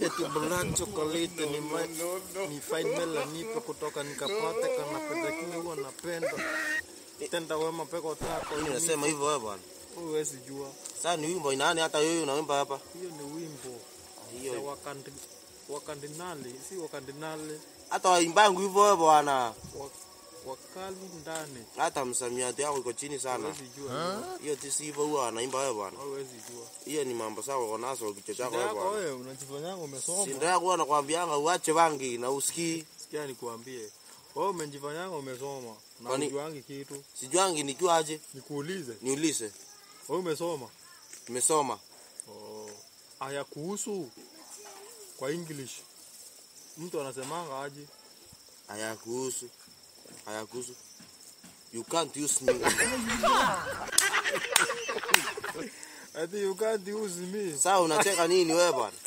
Eti black chocolate ni ni fine melanipe kutoka nikapate kana penda kile huwa napenda. Tenda wema peko tako. Mimi nasema hivyo wewe bwana. Huwezi jua. Sasa ni wimbo inani hata wewe unaimba hapa. Hiyo ni wimbo. Hiyo. Ya wakandinali, si wakandinali. Hata waimbangu hivyo wewe bwana. Wakali ndani. Hata msamiati yako iko chini sana. Huwezi jua. Hiyo si hivyo huwa anaimba wewe bwana. Huwezi jua. Hiyo ni mambo sawa uko nazo kichwa chako wewe bwana. Wewe unajifanyanga umesoma. Si ndio yako anakuambianga uache bangi na usikii. Sikia nikuambie. Wewe umejifanyanga umesoma na hujuangi kitu. Sijuangi nijua aje? Nikuulize. Niulize. Wewe umesoma? Nimesoma. Oh. Aya kuhusu kwa English. Mtu anasemanga aje? Aya kuhusu. Aya kuhusu. You can't use me. Ati you can't use me. Sasa unacheka nini wewe bwana?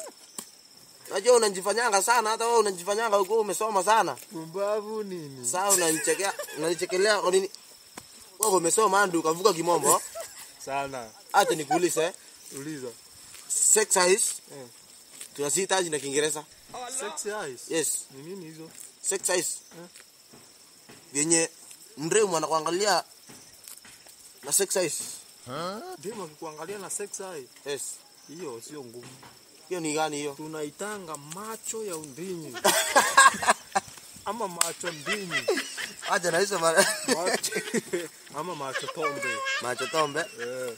Unajua unajifanyanga sana, hata wewe unajifanyanga huko umesoma sana. Pumbavu nini? Sasa unanichekea, unanichekelea kwa nini? Wewe umesoma ndio ukavuka kimombo. Sana. Acha nikuulize. Uliza. Sex eyes. Eh. Tunazihitaji na Kiingereza. Sex eyes. Yes. Ni nini hizo? Sex eyes. Eh. Yenye mremu anakuangalia na sex eyes. Demu akikuangalia na sex eye. Yes. Hiyo sio ngumu. Hiyo ni gani hiyo? Tunaitanga macho ya undinyi. Ama macho ndinyi. Acha na hizo Ama macho tombe. Macho tombe. Eh.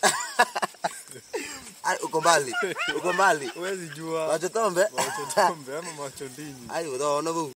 Ai, uko mbali. Uko mbali. Huwezi jua. Macho tombe. Macho tombe ama macho ndinyi. Ai, utaona bu.